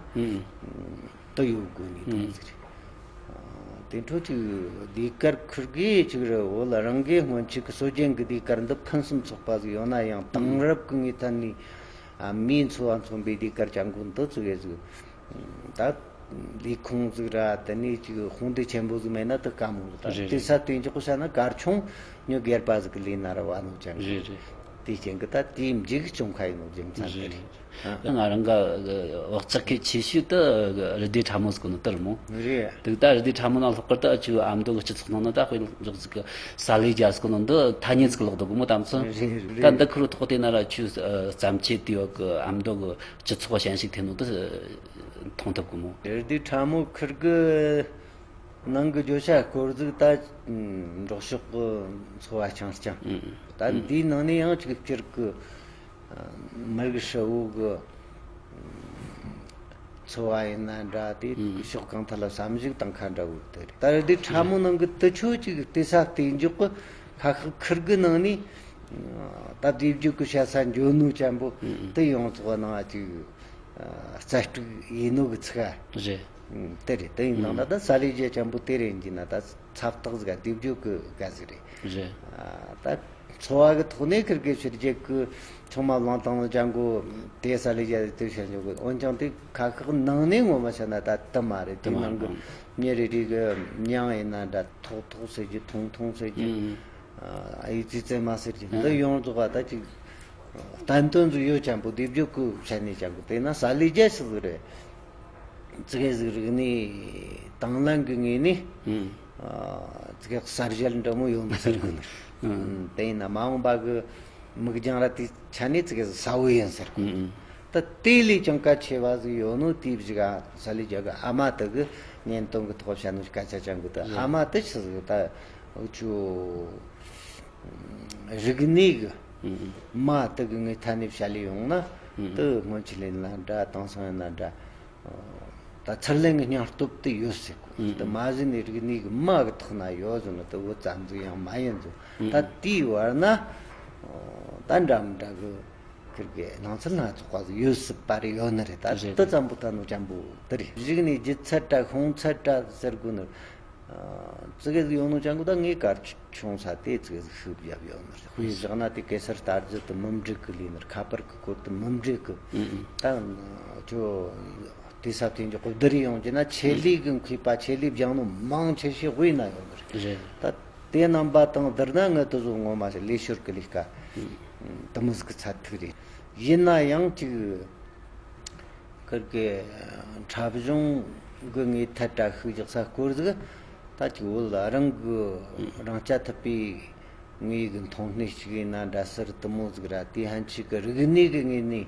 དུ་ཡོད་དགོས་ནི་དང་ཟེར། དེ་འཕྲོ་ཅིག་ཟློས་གར་ཁུར་གི་ཅིག་རེད། འོ་ལ་རང་གི་སྔོན་ཆད་ཀྱི་སྲོལ་རྒྱུན་གྱི་ཟློས་གར་འདི་ཕུན་སུམ་ཚོགས་པ་ཟིག་ཡོད་ན་ཡང་དེང་རབས་ཀྱི་ངོས་ཐད་ནས་མིའི་འཚོ་བ་མཚོན་པའི་ཟློས་གར་ཅན་གོ་འདི་ཙི་གེ་ཟིག་ད་ལས་ཁུངས་ཟིག་ར་དེ་ནས་ཅིག་དཔུང་སྡེ་ཆེན་པོ་ཟིག་མེད་ན་དུ་དཀའ་མོ་ཟིག་ད་དེ་ས་དེ་འཇོག་བྱ་ན་གར་ཆུང་ཉོ་སྒེར་པ་ཟིག་གི་ལས་ན་ར་བ་ནོ་ཅན་གོ་དེ་རྐྱེན་གི་ད་དེའི་མཇུག་བཅོམ་ཁ་ཡིན་ནོ་རྒྱུ་མཚན་དེ་རེད། ང་རང་ག་བག་ཆགས་གལ་ཆེ་ཤོས་དེ་རི་དེ་ཁྲ་མོ་ཟིག་ནོ་དེ་རེད་མོ། རེད། དེ་ད་རི་དེ་ཁྲ་མོ་ནང་ལྷག་པར་དུ་ཨ་ཆུ་ཨ་མདོ་གི་སྤྱི་ཚོགས་ནང་ན་ད་དཔེ་འཇོག་ཟིག་གི་ས་ལེ་རྒྱ་ཟིག་ནོ་འདི་ཐ་སྙད་ཟིག་ལོག་འདུག་མོ་དམ་ཚོ། རེད་རེད། ད་འདི་ཁུར་ཐོག་དེ་ན་ར་ཆུ་བརྩམས་ཆོས་དེ་ཡོད་གི་ཨ་མདོ་གི་སྤྱི་ཚོགས་ཞན་ཞིག་ཐེ་ནོ་དེ་མཐོང་ཐུབ་གི་མོ། རི་དེ་ཁྲ་མོ་ཁུར་གི་ནང་གི་བརྗོད་བྱ་སྐོར་ཟིག་ད་འབྲོག་ཕྱོགས་གི་འཚོ་བ་རྐྱང་རྐྱང་། ད་འདིའི་ནང་ནས་ཡང་ཅིག་སྤྱིར་གི་མི་རིགས་ཧྲིལ་བོ་གི་འཚོ་བ་ཡིན་ན་འདྲ་དེ་ཕྱོགས་གང་ཐད་ལ་བསམ་གཞིག་དང་ཁ་འདྲ་བོ་དེ་རེད། ད་རེད་དེ་ཁྲ་མོ་ནང་གི་དུ་ཆོས་ཅིག་ལྟོས་ས་ལྟོས་འཇོག་གི་ཁ་ཁག་ཁུར་གི་ནང་ནས་ད་དེ་བརྗོད་གི་བཤད་ས་འཇོན་ནོ་ཅན་པོ་དེ་ཡོངས་རྫོགས་ནང་ཅིག་རྩལ་སྤྲུགས་ཡིན་ནོ་གི་ཚིག་རེད། ཨུམ། དེ་རེད། དེ་ཡིན་ནང་ད་ད་ས་ལེ་རྒྱལ་ཆེན་པོ་དེ་རེད་ཡིན་གྱི་ན་ད་ཚབ་རྟགས་ཟིག་སྡེབ་སྦྱོར་གི་ག་ཟིག་རེད། རེད། ཨ། ད་འཚོ་བ་གི་ཐོག་ནས་ཁིར་གི་ཕྱི་རྒྱལ་གི་ཚང་མ་བླངས་བཏང་ལ་ཅང་གོ་དེ་ས་ལེ་རྒྱལ་དེ་བཤད་འཇོག་གི། འོན་ཀྱང་དེ་ཁ་ཤགས་ནང་ནས་ངོ་མ་བཤད་ན་ད་དུ་མ་རེད། དེ་ནང་གི་མྱི་རེ་རེ་གི་མྱིང་ཡིན་ན་འདྲ། ཐོག་ཐོག་ཟེར་རྒྱུ། ཐུང་ཐུང་ཟེར་རྒྱུ། ཨུམ། ཨ། ཨི་ཙི་ཙི་མ་ཟེར་རྒྱུ། འདི་ཡོངས་རྫོགས་པ་ད་ཅིག་བསྟན་དོན་ཟིག་ཡོད་ཅན་པོ། སྡེབ་སྦྱོར་གི་བཤད་ནས་ཅན་པོ། དེ་ན་ས་ལེ་རྒྱལ་ཞིག་ཟིག་རེད། ཙི་གེ་ཟིག་རིག་གནས་དང་ལེན་གི་ངོས་ནས། ཨུམ། ཨ། ཙི་གེ་གསར་བཞད་འདྲ་མོ་ཡོད་མི་ཟེར་གི་ནི། ཨུམ། དེ་ཡིན་ན་མ་འོངས་པ་གི་མིག་རྒྱང་ར་དེ་ཆ་ནས་ཙི་གེ་ཟིག་གསལ་བོ་ཡིན་ཟེར་གི། ཨུམ། ད་དེ་ལས་ཀྱང་གལ་ཆེ་བ་ཟིག་ཡོད་ནོ་དེ་བཞི་ག་ས་ལེ་རྒྱལ་གི་ཨ་མ་དེ་གི་གཉེན་སྟོན་གི་ཐོག་བཤད་ནོ་སྐད་ཆ་ཅན་གི། ད་ཨ་མ་དེ་ཆི་ཟིག་ད་འུ་ཆོ་རིག་གནས་གི་མ་དེ་གི་ངའི་ཐད་ནས་བཤད་ལས་ཡོང་ན། དེ་སྔོན་ཆད་ལེན་ན་འདྲ། དེང་སང་ཡིན་ན་འདྲ། ད་ཚུར་ལེན་གི་སྙིང་སྟོབས་དེ་ཡོད་ཟེར་གོ། དེ་མ་ཟིན་ནས་རིག་གནས་གི་མ་གི་ཐོག་ན་ཡོད་ཟེར་ན་དེ་བོ་ཙམ་ཟིག་ཡང་མ་ཡིན་ཟེར། ད་དེའི་བར་ན་ད་འདྲ་མི་འདྲ་གི་ཁིར་གི་སྣང་ཚུལ་སྣ་ཚོགས་པ་ཟིག་ཡོད་སྲིད་པ་རེད། ཡོད་ནི་རེད། ད་རེད། དེ་ཙམ་པོ་ད་ནོ་ཅན་པོ་དེ་རེད། རིག་གནས་ལྗིད་ཚད་འདྲ་ཤོང་ཚད་འདྲ་ཟེར་དགོས་ནི། ཙི་གེ་ཟིག་ཡོང་ནོ་ཅན་གོ། ད་ངའི་གར་ཆུང་ས་དེ་ཙི་གེ་ཟིག་ཤུགས་བརྒྱབ་ཡོད་ནི་རེད། དཔེ་བཞག་ན་དེ་གེ་སར་རྟ་རྒྱུད་དེ་མུ་འབྲེལ་གི་ལས་ནི་རེད། ཁ་པར་གི་སྐོར་དེ་མུ་འབྲེལ་གི། ད་ཁྱོད་དེ་ས་དེ་འཇོག་གི་བསྡུ་རེས་ཡོང་རྒྱུ་ན་ཆེད་ལས་གི་མཁས་པ། ཆེད་ལས་སྦྱངས་ནོ་མང་ཆེ་ཤོས་དབུས་ན་ཡོད་ནི་རེད། རེད། ད་དེ་རྣམ་པ་དང་བསྡུར་ན་ངའི་དེ་ཚོ་ངོ་མ་ཞིག་ལས་ཞོར་གི་ལས་ཀ་དེ་མོ་ཟིག་གི་ཚད་ཐིག་རེད། ཡིན་ན་ཡང་ཅིག་ཁིར་གི་འཁྲབ་གཞུང་གི་ངོས་ཐད་འདྲ་ཤུགས་རྒྱག་ས་སྐོར་ཟིག་ད་ཅིག་བོད་རང་གི་རང་རྐྱ་ཐུབ་པའི་ངོས་གི་མཐོང་སྣེ་ཞིག་ཡིན་ན་འདྲ་ཟེར། དེ་མོ་ཟིག་ར། དེ་ཕན་ཆད་གི་རིག་གནས་གི་ངོས་ནས།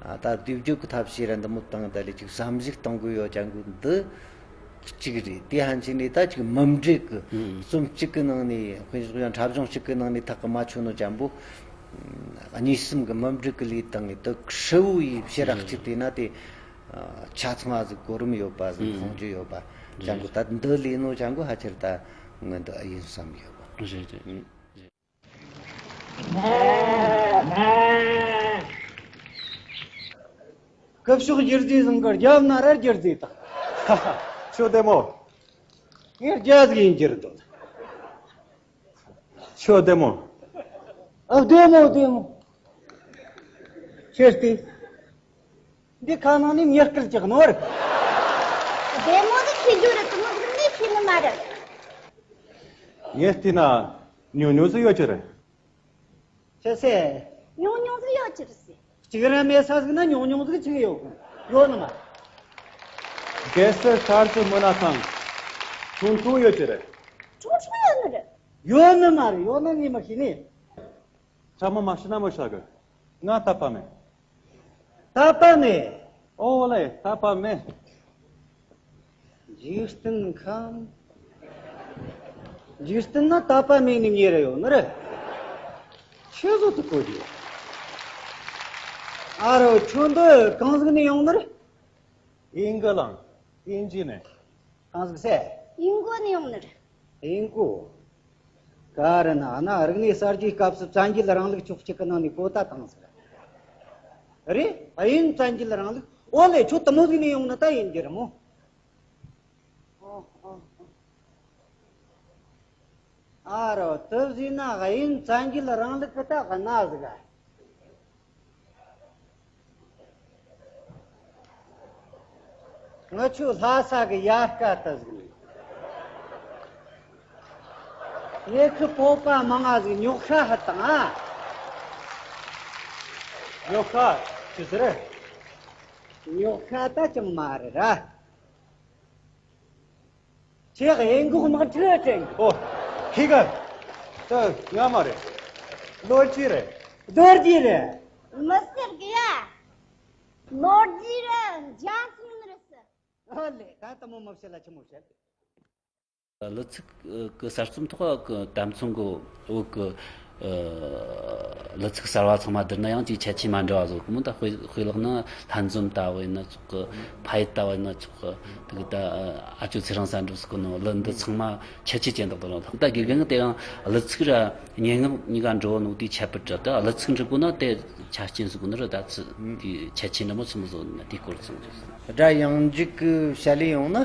ཨ། ད་སྡེབ་སྦྱོར་གི་ཐབས་ཤེས་ར་འདི་མོ་བཏང་། ད་ལས་ཅིག་བསམ་གཞིག་གཏོང་དགོས་ཡོད་ཅན་གི་འདི་གཅིག་རེད། དེ་ཕན་ཆད་ནས་ད་ཅིག་མུ་འབྲེལ་གི་རྩོམ་གཅིག་གི་ནང་ནས། དཔེ་བཞག་ན་འཁྲབ་གཞུང་གཅིག་གི་ནང་ནས་ཐག་གི་མ་ཆོད་ནོ་ཅན་པོ། གཉིས་གསུམ་གི་མུ་འབྲེལ་གི་ལས་བཏང་ངེ་དེ་ཧྲིལ་བོ་ཡི་ཕྱི་རག་ཅིག་དེ་ན་དེ་ཆ་ཚང་བ་ཟིག་གོ་རིམ་ཡོད་པ་ཟིག་མཐོང་རྒྱུ་ཡོད་པ་ཅན་གོ། ད་འདི་ལས་ནོ་ཅན་གོ་ཕལ་ཆེར་ད་ངོས་འདི་ཨེ་ཡིན་བསམ་ཡོད་པ། རེད་རེད། སྐུ་ཞབས་རྒྱུ་རྫས་བཟང་གི་རྒྱབ་ན་ར་རྒྱུ་རྫས་དང་། ཁྱོད་བདེ་མོ། ངས་རྒྱ་ཟིག་ཡིན་རྒྱུ་རེད་དོ། ཁྱོད་བདེ་མོ། ཨ། བདེ་མོ་བདེ་མོ། ཁྱེར་ཏེ། འདི་ཁ་ནང་ནས་མྱི་སྐད་ཅིག་ནོར། བདེ་མོ་ཟིག་ཤེས་རྒྱུ་རེད། དེ་མོ་ཟིག་ནས་ཤེས་ནི་མ་རེད། ངས་བལྟས་ན་ཉུང་ཉུང་ཟིག་ཡོད་རྒྱུ་རེད། ཅི་ཟེར། ཉུང་ཉུང་ཟིག་ཡོད་རྒྱུ་རེད་ཟེར། གཅིག་ར་མེད་ས་ཟིག་ན་ཉུང་ཉུང་ཟིག་ཅིག་ཡོད་གི། ཡོད་ནི་མ་རེད། གེ་སར་རྟ་རྒྱུད་མུན་ནག་ཚང་ཐུང་ཐུང་ཡོད་རྒྱུ་རེད། ཆུང་ཆུང་ཡོད་ནི་རེད། ཡོད་ནི་མ་རེད། ཡོད་ན་ངས་མི་ཤེས་ནི། ཁྲ་མོ་མ་ཤི་ན་མོ་ཤ་གི། ང་ད་པ་མེད། ད་པ་མེད། ཨོ་ལེ། ད་པ་མེད། འཇིག་རྟེན་ཁམས། འཇིག་རྟེན་ན་ད་པ་མེད་ནི་མྱི་རེ་ཡོད་ནི་རེད། ཆི་ཟོ་དུ་གོ་རྒྱུ། ཨ་རོ། ཁྱོད་འདི་གང་ཟིག་ནས་ཡོང་ནི་རེད། ཨིན་གི་ལང་། ཨིན་ཇི་ནས། གང་ཟིག་ཟེར། ཨིན་གོ་ནས་ཡོང་ནི་རེད། ཨིན་གོ། ག་རེ་ན་ཨ་ན་རིག་གནས་གསར་བརྗེའི་སྐབས་སུ་བཙན་རྒྱལ་རིང་ལུགས་ཕྱོགས་གཅིག་གི་ནང་ནས་གོ་ད་བཏང་ཟིག་རེད། ཨིན་བཙན་རྒྱལ་རིང་ལུགས། ཨོ་ལེ། ཁྱོད་དེ་མོ་ཟིག་ནས་ཡོང་ནི་ད་ཡིན་རྒྱུ་རེད་མོ། ཨ་རོ། དེ་བཟོས་ན་ཨིན་བཙན་རྒྱལ་རིང་ལུགས་གི་ད་གནའ་ཟིག་ག་ངི་ཆོ་ལྷ་ས་གི་ཡལ་ག་ད་ཟིག་ནས། ངེད་ཀི་བོད་པ་མང་ང་ཟིག་ཉོག་ཤ་ཧ་བཏང་ཨ། ཉོག་ཤ་ཅི་ཟེར། ཉོག་ཤ་ད་ཅང་མ་རེད་ར། ཁྱེད་ཨེ་འགོག་དམག་འཁྲུག་དྲན་གི། ཨོ། ཁྱེད་ཀ་ད་ང་མ་རེད། ལོ་རྒྱུས་རེད། ལོ་རྒྱུས་རེད། མི་ཟེར་གི་ཡ། ལོ་རྒྱུས་རེད། འཇའ་ཚོན་རེད་ཟེར། ཨོ་ལེ། ད་དེ་མོ་མི་བཤད་ལ་ཆི་མོ་བཤད། གླུ་ཚིག་གི་གསར་རྩོམ་ཐོག་གི་དམ་ཚོང་གི་བོད་གི་ གླུ་ཚིག་གསར་བ་ཚང་མ་བསྡུར་ན་ཡང་ཅིག་ཁྱད་ཆོས་མ་འདྲ་བ་བཟོ་གི་མོ། ད་དཔེ་དཔེ་ཀློག་ན་ལྷན་འཛོམས་ལྟ་བུ་ཡིན་ན་ཆོག་གི། ཕ་ཡུལ་ལྟ་བུ་ཡིན་ན་ཆོག་གི། དེ་གི་ད་ཨ་ཅོ་ཚེ་རིང་ས་འགྲོ་ཟེར་གི་ནོ། གླུ་འདི་ཚང་མ་ཁྱད་ཆོས་ཅན་དག་དང་ལ་ད་དགེ་རྒན་གི་དེ་ཡང་གླུ་ཚིག་ར་སྙན་ངག་གཉིས་ཀ་འགྲོ་ནོ་དེའི་ཁྱད་པར་འདྲ། ད་གླུ་ཚིག་འབྲི་དགོས་ན་དེ་ཆ་རྐྱེན་ཟེར་གོ་ནི་ར། ད་ཚི་དེའི་ཁྱད་ཆོས་འདྲ་མོ་ཆི་མོ་བཟོ་ན་དེའི་སྐོར་ཚང་རེད། སྒྲ་ཡང་འཇིག་གི་བཤད་ལེ་ཡོང་ན་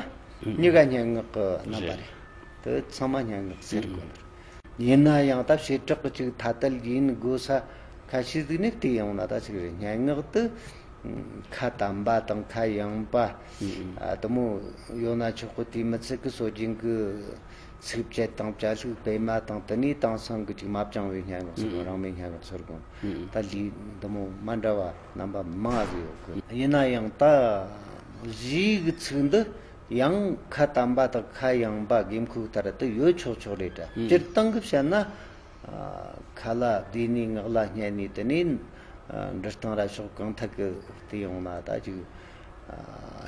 གཉིས་ཀ་སྙན་ངག་གི་རྣམ་པ་རེད། དེ་ཚང་མ་སྙན་ངག་ཟེར་དགོས་ནི་རེད། ཡིན་ན་ཡང་ད་བྱེ་བྲག་གི་ཅིག་ཐ་དད་ཡིན་དགོས་ས་ཁ་ཤས་ཟིག་ནས་བལྟས་ཡོང་ན་ད་ཅིག་རེད། སྙན་ངག་ཏུ་ཁ་དམ་པ་དང་ཁ་ཡངས་པ་ཨ་དེ་མོ་ཡོད་ན་ཆོག་གི། དེ་མི་ཚད་གི་སྲོལ་རྒྱུན་གི་ཚིགས་བཅད་དང་བཅད་ལྷུག་སྤེལ་མ་དང་དེ་ནས་དེང་སང་གི་ཅིག་མ་བྱང་བའི་སྙན་ངག་ཟེར་གོ། རང་མོས་སྙན་ངག་ཟེར་གོ། ད་ལས་དེ་མོ་མ་འདྲ་བ་རྣམ་པ་མང་ཟིག་ཡོད་གི། ཡིན་ན་ཡང་ད་གཞས་གི་ཚིག་འདི་ཡང་ཁ་དམ་པ་དང་ཁ་ཡངས་པ་དགོས་མཁོ་ལྟར་དུ་ཡོད་ཆོག་ཆོག་རེད་དྲ། སྤྱིར་བཏང་གི་བཤད་ན་ཁ་ལ་བདེ་ནས་ངག་ལ་སྙན་ནས་དེ་ནས་འབྲི་སྟངས་ར་ཕྱོགས་གང་ཐད་ཀྱི་བལྟས་ཡོང་ན་ད་ཅིག་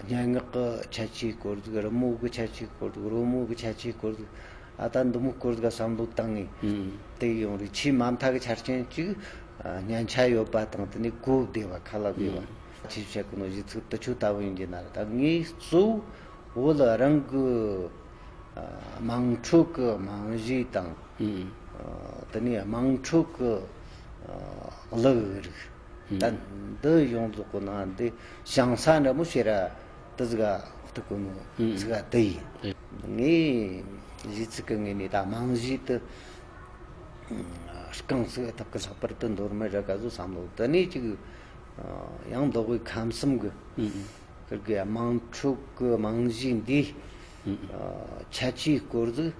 སྙན་ངག་གི་ཁྱད་ཆོས་སྐོར་ཟིག་རི་མོ་གི་ཁྱད་ཆོས་སྐོར་ཟིག་རོལ་མོ་གི་ཁྱད་ཆོས་སྐོར་ཟིག་ཨ་ད་འདི་མོ་སྐོར་ཟིག་བསམ་བློ་བཏང་ངས་བལྟས་ཡོང་རེད། ཆེས་མ་མཐའ་གི་ཆ་རྐྱེན་ཅིག་སྙན་ཆ་ཡོད་པ་དང་དེ་ནས་གོ་བདེ་བ། ཁ་ལ་བདེ་བ། ཅིག་བཤད་གི་ནོ་གཞས་ཚིག་དུ་ཆོ་ལྟ་བུ་ཡིན་གྱི་ན་རེད། ད་ངས་གཙོ་བོ་བོད་རང་གི་དམངས་ཁྲོད་ཀྱི་དམངས་གཞས་དང་། ཨ་དེ་ནས་དམངས་ཁྲོད་ཀྱི་ཨ་གླུ་གི་རིགས། ད་འདི་ཡོངས་རྫོགས་ཀྱི་ནང་འདི་ཞིང་ས་འདྲ་མོ་ཞེ་ར་དེ་ཟིག་ག་གཏུག་གོ་ནོ་ཚིག་ག་དེ་ཡིན། ངས་གཞས་ཚིག་གི་ངོས་ནས་ད་དམངས་གཞས་དེ་རྐང་ཚིག་ཐོག་གི་ལྷག་པར་དུ་འདོར་མི་ར་ག་ཟོ་བསམ་བློ་དེ་ནས་ཅིག་ཡང་མདོ་དབུས་ཁམས་གསུམ་གི་ཁུར་གི་དམངས་ཁྲོད་ཀྱི་དམངས་གཞས་འདི་ཁྱད་ཆོས་སྐོར་ཟིག་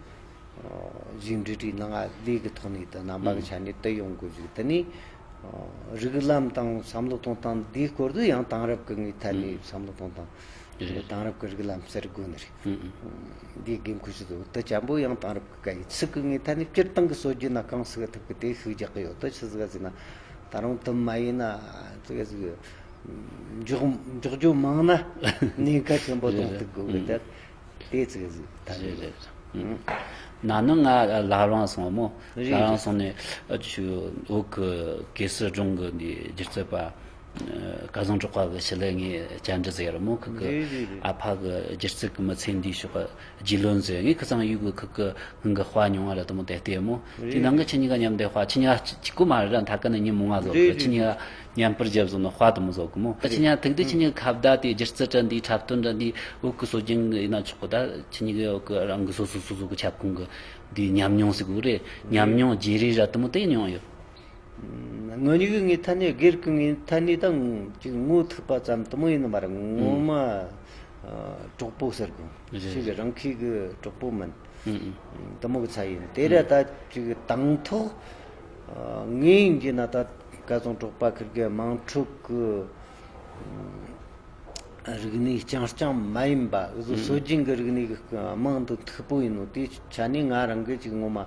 གཞས་འབྲི་རིགས་ནང་ལས་ཀྱི་ཐོག་ནས་དུ་རྣམ་པ་གི་ཆ་ནས་དུ་ཡོང་དགོས་ཟིག། དེ་ནས་རིགས་ལམ་དང་བསམ་བློ་གཏོང་སྟངས་འདིའི་སྐོར་དུ་ཡང་དེང་རབས་ཀྱི་ངོས་ཐད་ནས་བསམ་བློ་གཏོང་སྟངས་དེང་རབས་ཀྱི་རིགས་ལམ་ཟེར་དགོས་ནི་རེད། འདིའི་དགོས་མཁོ་ཞིག་འདུག། དུ་ཅན་པོ་ཡང་དེང་རབས་ཀྱི་སྐད་ཡིག་ཚིག་གི་ངོས་ཐད་ནས་སྤྱིར་བཏང་གི་སྲོལ་རྒྱུན་ན་གང་ཟིག་ཐུབ་ཀྱི་དེ་ཤུགས་རྒྱག་གི་ཡོད། དུ་ཆི་ཟིག་ཟེར་ན་ད་རུང་དུ་མ་ཡིན་ན་ཙི་ག་ཟིག་འཇོག་འཇོག་རྒྱུ་མང་ན་ཉེན་ཁ་ཆེན་པོ་གཏོང་ཐུབ་དགོས་གི། དེ་དེ་ཙི་ག་ཟིག་ད་རེད། རེད་རེད། ན་ནིང་ང་ལ་རང་སོང་མོ། རེད། ལ་རང་སོང་ནས་ཨ་ཆུ་བོད་ཀྱི་གེ་སར་སྒྲུང་གི་འདི་སྒྱུ་རྩལ་པ་སྐལ་བཟང་གྲགས་པ་གི་ཞི་ལི་ངས་བཅར་འདྲི་ཟེར་ར་མོ། ཁི་ཁི་རེད་རེད་རེད། ཨ་ཕ་གི་སྒྱུ་རྩལ་གི་མི་ཚེ་འདིའི་ཕྱོགས་ཀྱི་རྒྱུས་ལོན་ཟེར། ངས་ཁི་ཚང་ཡུལ་གི་ཁི་ཁི་ཧིང་གི་དཔའ་མྱོང་བ་ར་དུ་མོ་དེ་ལྟས་མོ། དེ་ནང་གི་ཁྱི་གཉིས་ཀ་མཉམ་དེ་དཔའ། ཁྱི་གཉིས་ཀ་གཅིག་གོ་མ་རེད་ར། མཐའ་ཀ་ནས་ཉིན་མོ་ང་ཟོ་གི། རེད་ཁྱི་གཉིས་ཀ་མཉམ་པར་བརྒྱབ་སོང་ན་དཔའ་དུ་མོ་ཟོ་གི་མོ། ཁྱི་གཉིས་ཀ་ཐུག་དུས་ཁྱི་གཉིས་ཀ་ཁ་བརྡ་དེ་སྒྱུ་རྩལ་དྲ་འདི་འཁྲབ་སྟོན་དྲ་འདི་བོད་ཀྱི་སྲོལ་རྒྱུན་གི་ཡིན་ན་ཆོག་གི། ད་ཁྱི་གཉིས་ཀ་ཡོད་གི་རང་གི་སོ་སོ་སོ་སོ་གི་ཁྱབ་ཁོངས་གི་འདི་ཉམས་མྱོང་ཟིག་གི་རེད། ཉམས་མྱོང་བརྗེ་རེས་ར་དུ་མོ་དེ་མྱོང་ཡོད། ངོ་གཉིས་ཀྱི་ངའི་ཐད་ནས་སྒེར་གྱི་ངའི་ཐད་ནས་ད་ཅིག་ངོ་ཐུག་པ་ཙམ་དུ་མོ་ཡིན་ནི་མ་རེད། ངོ་མ་གྲོགས་པོ་ཟེར་དགོས། རེད། ཅིག་རང་ཁའི་གི་གྲོགས་པོ་མིན། དུ་མོ་གི་ཚ་ཡིན། དེ་ར་ད་ཅིག་དང་ཐོག་ངས་ཡིན་གྱི་ན་ད་སྐལ་བཟང་གྲགས་པ་ཁིར་གི་དམངས་ཁྲོད་གི་རིག་གནས་རྐྱང་རྐྱང་མ་ཡིན་པ་འུ་ཚོ་སྲོལ་རྒྱུན་གྱི་རིག་གནས་ཀྱི་རྨང་དུ་མཐུག་པོ་ཡིན་ནོ། དེའི་ཆ་ནས་ང་རང་གི་ཅིག་ངོ་མ་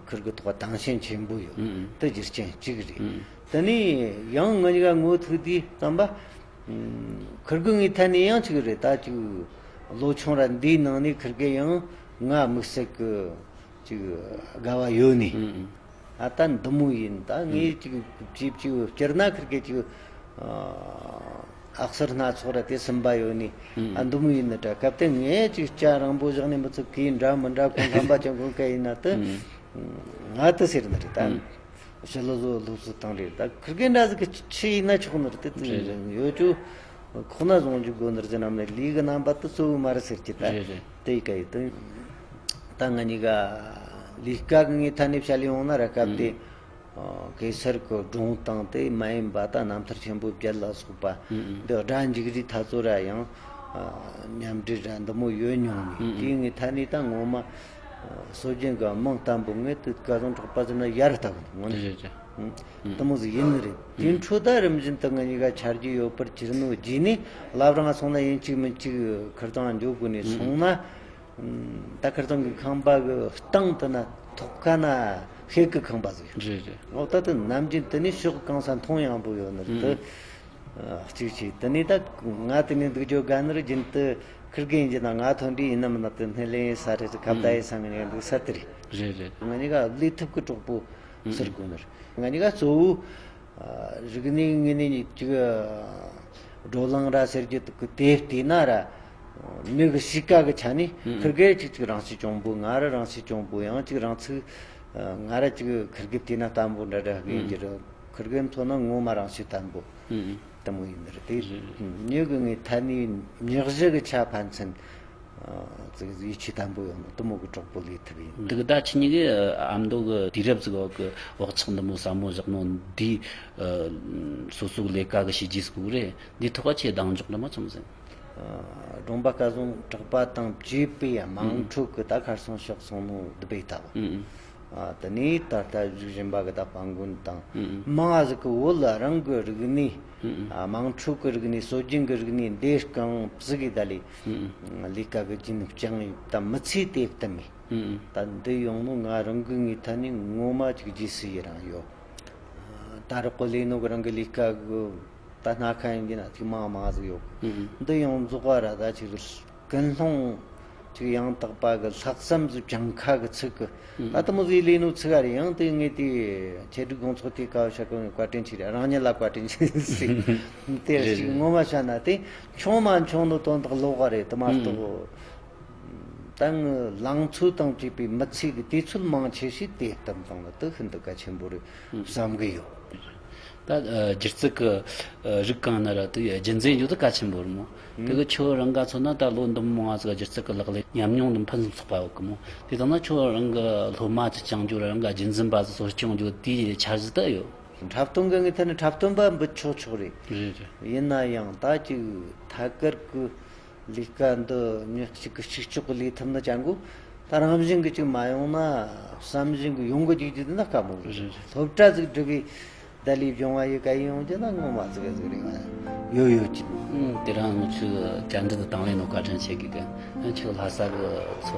ཁིར་གི་ཐོག་དང་ཞེན་ཆེན་པོ་ཡོད། དེ་རྒྱུ་རྐྱེན་གཅིག་རེད། དེ་ནས་ཡང་ང་གཉིས་ཀ་ངོ་ཐུག་དུས་ཙམ་པ་ཁིར་གི་ངའི་ཐད་ནས་ཡང་གཅིག་རེད། ད་ཅིག་ལོ་ཆུང་ར་འདིའི་ནང་ནས་ཁིར་གི་ཡང་ང་དམིགས་བསལ་གི་ཅིག་དགའ་བ་ཡོད་ནི། ཨ་ད་འདི་མོ་ཡིན། ད་ངས་ཅིག་ཅིག་ཅིག་སྤྱིར་ན་ཁིར་གི་ཅིག་ཨ་གསར་སྣ་ཚོགས་ར་དེ་སིམ་པ་ཡོད་ནི། ཨ་འདི་མོ་ཡིན་ནི་འདྲ། སྐབས་དེ་ངས་ཅིག་སྐྱ་རིང་པོ་བཞག་ནས་མི་ཚོ་གིས་འདྲ་མི་འདྲ་ཁོང་ཁམས་པ་ཅན་ཁོང་སྐད་ཡིན་ན་དུ་ང་དུ་ཟེར་ནི་རེད། ད་ཕྱི་ལོ་བཟོ་སློབ་གསོ་བཏང་རེད། ད་ཁིར་གི་འདྲ་ཟིག་གི་ཆི་ཡིན་ན་ཆོག་ནི་རེད། དེ་ཡོད་ཅུ་ཁོག་ན་བཟུང་རྒྱུ་དགོས་ནི་རེད་ཟེར་ནམ་ནས་ལུས་གི་རྣམ་པ་དུ་གཙོ་བོ་མ་རེད་ཟེར་གྱི། ད་རེད་རེད། དེ་ཡི་ཀ་ཡི་དོན། ད་ང་གཉིས་ཀ་ལས་ཀ་གི་ངའི་ཐད་ནས་བཤད་ལས་ཡོང་ན་ར། སྐབས་དེ་གེ་སར་གི་སྒྲུང་དང་དེ་མ་ཡིན་པ་ད་རྣམ་ཐར་ཆེན་པོ་བརྒྱད་ལ་སོགས་པ་འདི་སྒྲ་འཇུག་རིས་ཐ་ཚོ་ར་ཡང་མཉམ་འབྲེལ་ར་འདི་མོ་ཡོད་མྱོང་ནི། དེའི་ངའི་ཐད་ནས་ད་ངོ་མ་སྲོལ་རྒྱུན་གི་རྨང་བརྟན་པོ་ངས་དུ་སྐལ་བཟང་གྲགས་པ་ཟེར་ན་ཡར་ལྟ་གི་འདུག་ངོ་ནས། རེད་རེད། དེ་མོ་ཟིག་ཡིན་ནི་རེད། དེ་འཕྲོ་ད་རིམ་བཞིན་དུ་ང་གཉིས་ཀ་ཆ་རྒྱུས་ཡོད་པར་གྱུར་ནོ་རྗེས་ནས་བླ་བྲང་སོང་ན་ཡིན་གཅིག་མིན་གཅིག་ཁིར་ཚང་འཇོག་དགོས་ནས་སོང་ན། ད་ཁིར་ཚང་གི་ཁང་པ་གི་སྟེང་དུ་ན་ཐོག་ཁ་ན་ཤེལ་གི་ཁང་པ་ཟིག་ཡོད། རེད་རེད། འོ་ད་དུ་ནམ་རྒྱུན་དུ་ནས་ཕྱོགས་གང་ས་མཐོང་ཡང་པོ་ཡོད་ནི་རེད། དུ་གཅིག་བྱས་དུ་ནས་ད་ང་དུ་ནས་འདུག་རྒྱུ་དགའ་ནི་རེད། རྒྱུན་དུ་ཁིར་གི་ཡིན་གྱི་ན་ང་ཐོན་དུས་ཡིན་ན་མིན་ན་དུ་སྣེ་ལེན་ས་རེད། ཁ་བརྡ་ཡིན་ས་ངས་འདུག་ས་དེ་རེད། རེད་རེད། ང་གཉིས་ཀ་ལས་ཐུབ་གི་གྲོགས་པོ། ཟེར་དགོས་ནི་རེད། ང་གཉིས་ཀ་གཙོ་བོ་རིག་གནས་ངོས་ནས་ཅིག་བགྲོ་གླེང་ར་ཟེར་རྒྱུ་དེ་གི་དེ་བལྟས་ན་ར། མྱི་གི་གཤིས་ཀ་གི་ཆ་ནས་ཁིར་གེ་ཅིག་ཅིག་རང་ཤེད་ཆུང་པོ། ང་ར་རང་ཤེད་ཆུང་པོ། ཡང་ཅིག་རང་ཚུགས། ང་ར་ཅིག་ཁིར་གེ་བལྟས་ན་བརྟན་པོ་འདྲ་འདྲ་གི་ཡིན་གྱི་རེད། ཁིར་གེ་མཚོན་ན་ངོ་མ་རང་ཤེད་བརྟན་པོ་དེ་མོ་ཡིན་ནི་རེད་དེ། མྱི་གི་ངའི་ཐད་ནས་མྱི་གཞི་གི་ཆ་ཕན་ཚུན་ཨ་ཙིག་ཡིད་ཆེས་བརྟན་པོ་ཡོང་ནོ་དེ་མོ་གི་གྲོགས་པོ་ལས་ཐུབ་ཡིན། དེ་གི་ད་ཁྱེད་གཉིས་ཀྱི་ཨ་མདོ་གི་དུས་རབས་ཟིག་གི་བག་ཆགས་འདི་མོ་ཟབ་མོ་བཞག་ནོ་འདི། ཨ་སོ་སོ་གི་ལས་ཀ་གི་བྱས་རྗེས་ཟིག་རེད། འདིའི་ཐོག་ཁྱེད་གདེང་འཇོག་འདྲ་མ་བྱུང་ཟིན། ཨ་སྒྲུང་པ་སྐལ་བཟང་གྲགས་པ་དང་བཅས་པའི་དམངས་ཁྲོད་ཀྱི་ད་ཁར་སང་ཕྱོགས་སོང་ནོ་འདི་པའི་ལྟ་བུ། ཨ་དེ་ནས་ད་ལྟ་གཞུག་བཞིན་པ་གི་ད་དཔལ་མགོན་དང་མང་ང་ཟིག་གི་བོད་ལ་རང་གི་རིག་གནས། ཨ་དམངས་ཁྲོད་ཀྱི་རིག་གནས། སྲོལ་རྒྱུན་གྱི་རིག་གནས་འདི་རྐང་བཙུགས་གི་ད་ལས་ལས་ཀ་གི་རྒྱུན་བསྐྱངས་ཡོད། ད་མི་ཚེ་དེ་བསྟུན་ནས་ད་འདི་ཡོང་ནོ་ང་རང་གི་ངའི་ཐད་ནས་ངོ་མ་ཅིག་རྗེས་སུ་ཡི་རང་ཡོད། ད་རག་གི་ལས་ནོ་གི་རང་གི་ལས་ཀ་གི་ད་སྣ་ཁ་ཡིན་གྱི་ན་ཅིག་མང་མང་ཟིག་ཡོད། འདི་ཡང་རྫོགས་པ་ར་ད་ཅིག་ཀུན་སློང་ཅིག་ཡང་དག་པ་གི་ལྷག་བསམ་ཟིག་བཅངས་ཁ་གི་ཚིག་གི། ད་དེ་མོ་ཟིག་ལས་ནོ་ཚིག་ག་རེ་ཡང་དེ་ངས་དེ་ཆེ་སྒྲིག་དགོང་ཚོགས་དེ་ཀ་བ་ཤ་ཀུན་བཀའ་དྲིན་ཆེ་རེད། རང་ཉིད་ལ་བཀའ་དྲིན་ཆེ་ཟིག་དེ་རེད་ཅིག་ངོ་མ་བཤད་ན་དེ་ཆུང་མ་ཆུང་ནོ་དོན་དག་ལོག་ག་རེད། དེ་མ་གཏོགས། ད་ངི་ལང་ཚོ་དང་བཅས་པའི་མི་ཚེ་གི་དུས་ཚོད་མང་ཆེ་ཞིག་དེ་བསྟུན་བཏང་ནི་དེ་ཤིན་ཏུ་གལ་ཆེན་པོ་རེད་བསམ་གི་ཡོད། ད་ཨ་སྒྱུ་རྩལ་གི་ཨ་རིགས་གང་ན་ར་དེ་རྒྱུན་འཛིན་རྒྱུ་དེ་གལ་ཆེན་པོ་རེད་མོ། དེ་གི་ཁྱོད་རང་ག་མཚོན་ན་ད་ལོ་འདི་མོ་མང་ང་ཟིག་སྒྱུ་རྩལ་གི་ལག་ལེན་ཉམས་མྱོང་འདི་ཕུན་སུམ་ཚོགས་པ་ཡོད་གི་མོ། དེ་ལྟ་ན་ཁྱོད་རང་གི་སློབ་མ་ཅིག་བསྐྱང་རྒྱུ་ར་རང་གི་རྒྱུན་འཛིན་པ་ཟིག་གསོ་སྐྱོང་རྒྱུ་དེའི་འཆར་གཞི་ད་ཡོད། འཁྲབ་སྟོན་གི་ངའི་ཐད་ནས་འཁྲབ་སྟོན་པ་འབུད་ཆོག་ཆོག་རེད། རེད་རེད། ཡིན་ན་ཡང་ད་ཅིག་ཐད་ཀར་གི་ལས་ཀ་འདི་མྱི་གཅིག་གི་གཅིག་ལྕོགས་གི་ལས་ཐུབ་ནི་ཅང་གོ། ད་རང་བཞིན་གི་ཅིག་མ་ཡོང་ན་བསམ་བཞིན་གི་ཡོང་གི་རྒྱུག་རྒྱུ་འདི་ན་དཀའ་མོ་རེད། རེད་རེད། སློབ་གྲྭ་ཟིག་འགྲིག་གི་ད་ལས་སྦྱོང་བ་ཡི་ག་ཡི་ཡོང་རྒྱུ་ན་ངོ་མ་ཟིག་ག་ཟིག་རེད། ཡོད་ཡོད་ཅིག་ཨང་། དེ་རང་ང་ཚོའི་བཅར་འདྲི་དང་ལེན་ནོ་བཀའ་དྲིན་ཆེ་གི་གི། ཨང་། ཁྱོད་ལྷ་ས་གི་ཚོ།